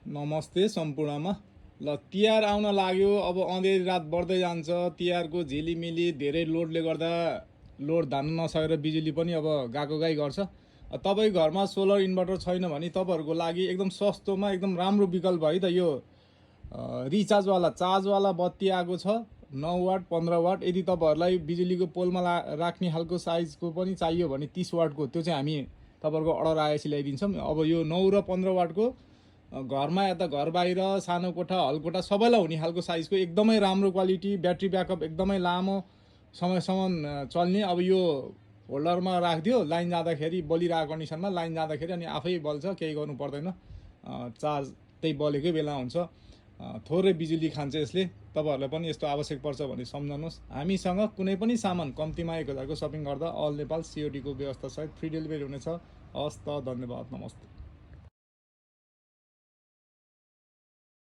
नमस्ते सम्पूर्णमा। ल तिहार आउन लाग्यो, अब अँधेरी रात बढ्दै जान्छ। तिहारको झिलिमिली धेरै लोडले गर्दा लोड धान्न नसकेर बिजुली पनि अब गएको गर्छ। तपाईँको घरमा सोलर इन्भर्टर छैन भने तपाईँहरूको लागि एकदम सस्तोमा एकदम राम्रो विकल्प है त यो रिचार्जवाला चार्जवाला बत्ती आएको छ। 9 वाट 15 वाट। यदि तपाईँहरूलाई बिजुलीको पोलमा राख्ने खालको साइजको पनि चाहियो भने 30 वाटको त्यो चाहिँ हामी तपाईँहरूको अर्डर आएपछि ल्याइदिन्छौँ। अब यो 9 र 15 वाटको घरमा यता घर बाहिर सानो कोठा हल कोठा सबैलाई हुने खालको साइजको एकदमै राम्रो क्वालिटी, ब्याट्री ब्याकअप एकदमै लामो समयसम्म चल्ने। अब यो होल्डरमा राखिदियो, लाइन जाँदाखेरि बलिरहेको कन्डिसनमा लाइन जाँदाखेरि अनि आफै बल्छ, केही गर्नु पर्दैन। चार्ज त्यही बलेकै बेला हुन्छ। थोरै बिजुली खान्छ यसले। तपाईँहरूलाई पनि यस्तो आवश्यक पर्छ भने सम्झनुहोस्। हामीसँग कुनै पनि सामान कम्तीमा 1000 को सपिङ गर्दा अल नेपाल सिओडीको व्यवस्था सहित फ्री डेलिभरी हुनेछ। हस् त, धन्यवाद, नमस्ते।